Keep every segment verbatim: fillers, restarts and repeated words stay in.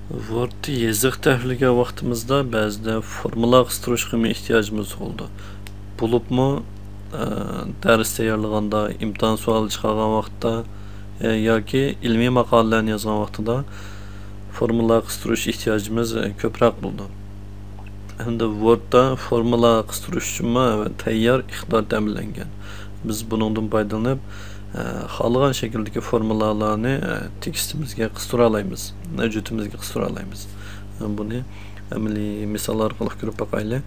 ۋوردتا يېزىق تەھرىرلىگەن ۋاقتىمىزدا بەزىدە فورمۇلا قىستۇرۇشقىمۇ ئېھتىياجىمىز بولىدۇ. بولۇپمۇ، ئە، دەرس تەييارلىغاندا، ئىمتىھان سوئالى چىقارغان ۋاقىتتا، ئە، ياكى ئىلمىي ماقالىلەرنى يازغان ۋاقتىدا فورمۇلا قىستۇرۇش ئېھتىياجىمىز، ئە، كۆپرەك بولىدۇ. ھەمدە ۋوردتا فورمۇلا قىستۇرۇش ئۈچۈنمۇ تەييار ئىقتىدار تەمىنلەنگەن. بىز بۇنىڭدىن پايدىلىنىپ، ئە، خالىغان شەكىلدىكى فورمۇلالارنى، ئە، تېكىستىمىزگە قىستۇرالايمىز، ھۆججىتىمىزگە قىستۇرالايمىز. ئە، بۇنى ئەمەلىي مىسال ئارقىلىق كۆرۈپ باقايلى.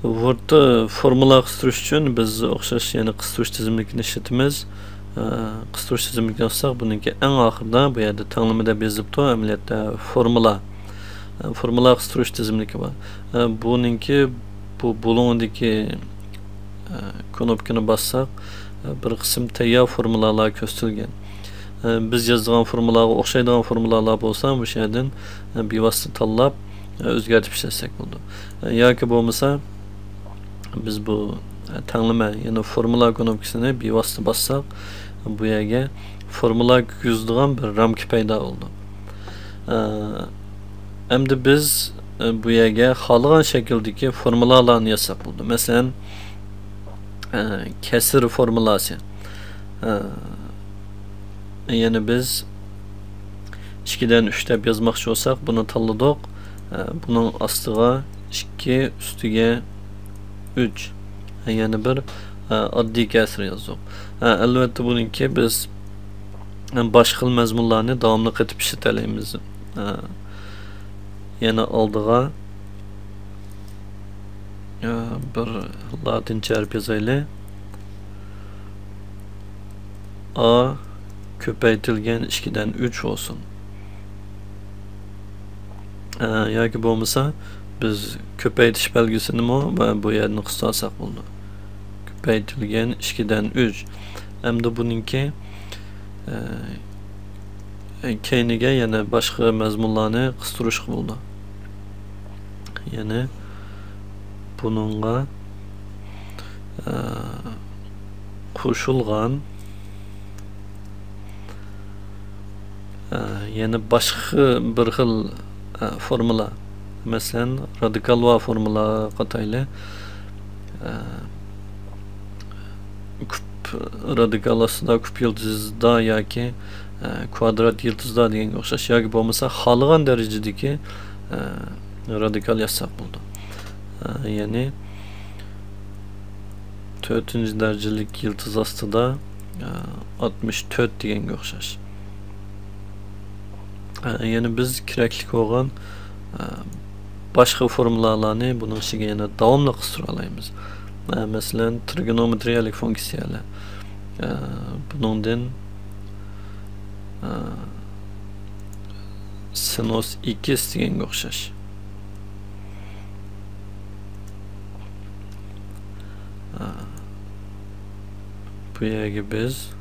ۋوردتا فورمۇلا قىستۇرۇش ئۈچۈن بىز ئوخشاش يەنە قىستۇرۇش تىزىملىكىنى ئىشلىتىمىز. ئە، قىستۇرۇش تىزىملىكىنى ئالساق، بۇنىڭكى ئەڭ ئاخىرىدا بۇ يەردە تەڭلىمە دەپ يېزىپتۇ، ئەمەلىيەتتە فورمۇلا. ئە، فورمۇلا قىستۇرۇش تىزىملىكى بار. ئە، بۇنىڭكى بۇ بۇلۇڭىدىكى، ئە، كۇنۇپكىنى باسساق، ئە، بىر قىسىم تەييار فورمۇلالار كۆرسىتىلگەن. ئە، بىز يازىدىغان فورمۇلاغا ئوخشايدىغان فورمۇلالار بولسا، مۇشۇ يەردىن، ئە، بىۋاسىتە تاللاپ، ئە، ئۆزگەرتىپ ئىشلەتسەك بولىدۇ. ئە، ياكى بولمىسا، بىز بۇ، ئە، تەڭلىمە، يەنى فورمۇلا كۇنۇپكىسىنى بىۋاسىتە باسساق، بۇ يەرگە فورمۇلا كىرگۈزىدىغان بىر رامكا پەيدا بولىدۇ. ئە، ئەمدى بىز، ئە، بۇ يەرگە خالىغان شەكىلدىكى فورمۇلالارنى يازساق بولىدۇ. مەسىلەن، ئە، كەسىر فورمۇلاسى. ئە، يەنى بىز ئىككىدىن ئۈچ دەپ يازماقچى بولساق، بۇنى تاللىدۇق. ئە، بۇنىڭ ئاستىغا ئىككى، ئۈستىگە ئۈچ. يەنە بىر، ئە، ئاددىي كەسىر يازدۇق. ئە، ئەلۋەتتە، بۇنىڭكى بىز، ئە، باشقا خىل مەزمۇنلارنى داۋاملىق قېتىپ ئىشلىتەلەيمىز. ئە، يەنە ئالدىغا، ئە، بىر لاتىنچە ھەرپ يازايلى. ئا كۆپەيتىلگەن ئىككىدىن ئۈچ بولسۇن. ئە، ياكى بولمىسا، بىز كۆپەيتىش بەلگىسىنىمۇ بۇ يەردىن قىستۇرساق بولىدۇ. كۆپەيتىلگەن ئىككىدىن ئۈچ. ئەمدى بۇنىڭكى، ئە، كەينىگە يەنە باشقا مەزمۇنلارنى قىستۇرۇشقا بولىدۇ. يەنى بۇنىڭغا، ئە، قوشۇلغان، ئە، يەنە باشقا بىر خىل، ئە، فورمۇلا. مەسىلەن، رادىكالۋار فورمۇلا قاتايلى. ئە، كۈپ رادىكال ئاستىدا، كۈپ يىلتىزدا ياكى، ئە، كۋادرات يىلتىزدا دېگەنگە ئوخشاش. ياكى بولمىسا خالىغان دەرىجىدىكى، ئە، رادىكال يازساق بولىدۇ. ئە، يەنى تۆتىنچى دەرىجىلىك يىلتىز ئاستىدا، ئە، ئاتمىش تۆت دېگەنگە ئوخشاش. ئە، يەنى بىز كېرەكلىك بولغان، ئە، باشقا فورمۇلالارنى بۇنىڭ ئىچىگە يەنە داۋاملىق قىستۇرالايمىز. ئە، مەسىلەن، ترىگونومېترىيەلىك فۇنكسىيەلەر. ئە، بۇنىڭدىن، ئە، سىنۇس ئېكس دېگەنگە ئوخشاش. ئە، بۇ يەرگە بىز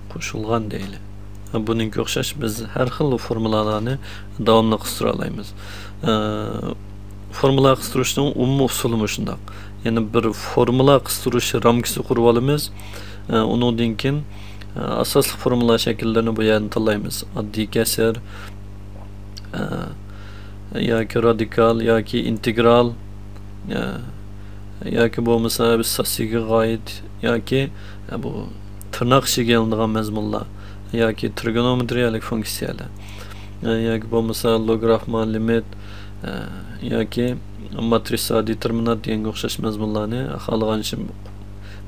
قوشۇلغان دەيلى. بۇنىڭغا ئوخشاش بىز ھەر خىل فورمۇلالارنى داۋاملىق قىستۇرالايمىز. ئە، فورمۇلا قىستۇرۇشنىڭ ئومۇمىي ئۇسۇلى مۇشۇنداق. يەنى بىر فورمۇلا قىستۇرۇش رامكىسى قۇرۇۋالىمىز. ئە، ئۇنىڭدىن كېيىن، ئە، ئاساسلىق فورمۇلا شەكىللىرىنى بۇ يەردىن تاللايمىز. ئاددىي كەسىر، ئە، ياكى رادىكال، ياكى ئىنتېگرال، ئە، ياكى بولمىسا بىز ساسسىگە غايىت، ياكى، ئە، بۇ تىرناق ئىچىگە ئېلىنىدىغان مەزمۇنلار، ياكى ترىگونومېترىيەلىك فۇنكسىيەلەر، ئە، ياكى بولمىسا لوگرافما لىمىت، ئە، ياكى ماترىسا دېتېرمىنانت دېگەنگە ئوخشاش مەزمۇنلارنى خالىغانچە،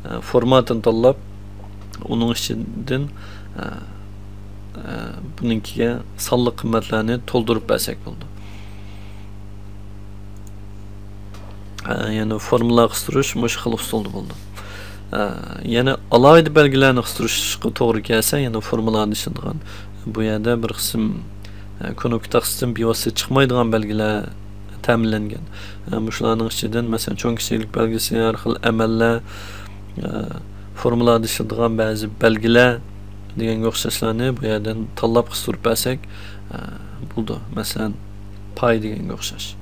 ئە، فورماتىنى تاللاپ، ئۇنىڭ ئىچىدىن، ئە، ئە، بۇنىڭكىگە سانلىق قىممەتلەرنى تولدۇرۇپ بەرسەك بولىدۇ. ئە، يەنى فورمۇلا قىستۇرۇش مۇشۇ خىل ئۇسۇلدا بولىدۇ. ئە، يەنە ئالاھىدە بەلگىلەرنى قىستۇرۇشقا توغرا كەلسە، يەنە فورمۇلانى ئىشلىتىدىغان، بۇ يەردە بىر قىسىم، ئە، كۇنۇپكا تاختىسىدىن بىۋاسىتە چىقمايدىغان بەلگىلەر تەمىنلەنگەن. ئە، مۇشۇلارنىڭ ئىچىدىن، مەسىلەن، چوڭ كىچىكلىك بەلگىسى، ھەر خىل ئەمەللەر، ئە، فورمۇلادا ئىشلىتىدىغان بەزى بەلگىلەر دېگەنگە ئوخشاشلارنى بۇ يەردىن تاللاپ قىستۇرۇپ بەرسەك، ئە، بولىدۇ. مەسىلەن، پاي دېگەنگە ئوخشاش.